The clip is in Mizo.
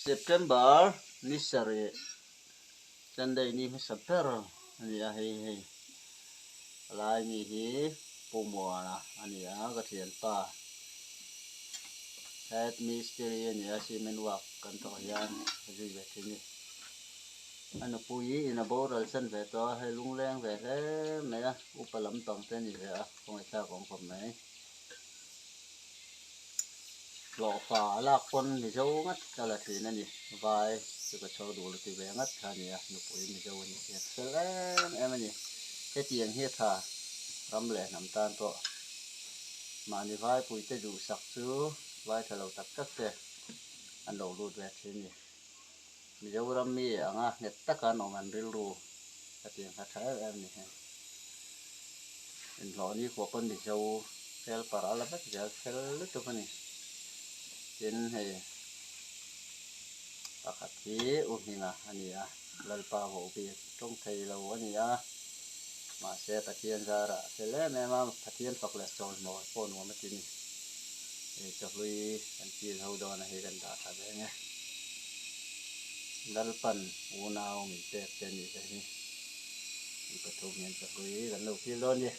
September ni sarih Sunday ni hmasa ber a ni a hei hei a lai mi hi Pu Muana a ni a ka thianpa head mistiri a ni a cement work kan thawh hian a zui ve thin a ni a nupui in a boral san ve tawh a hei lungleng ve hle mai a upa lampang te a ni ve a kawngaihthlak a awm khawp mai. Hlawhfa a lak pawn Mizo ngat a la thin a ni. Vai chu ka chho duh lo ti ve ngat kha a ni a, nupui Mizo a ni si a fel em em a ni. Hetiang hi a tha ram leh hnam tan pawh mahni vaipuite duhsak chu vai tha lo tak tak te an lo lut ve thin a ni. Mizoram mi anga nghet taka an awm an rilru hetiang kha tha em em a ni heng. Inhlawh ni khuah pawn Mizo helper a la vek zel fel lutuk a ni. Tin hei pakhat hi U Hminga a ni a, Lalpa vohbik tawng thei lo a ni a, mahse Pathian zarah a fel em em a, Pathian fak leh chawimawi pawh nuam a ti ni. Hei chawhlui kan kil ho dawn a hei kan dah tha ve ang e. Lalpan unau min pek che a nih te hi. Kan pathum hian chawhlui kan lo kil dawn a ni.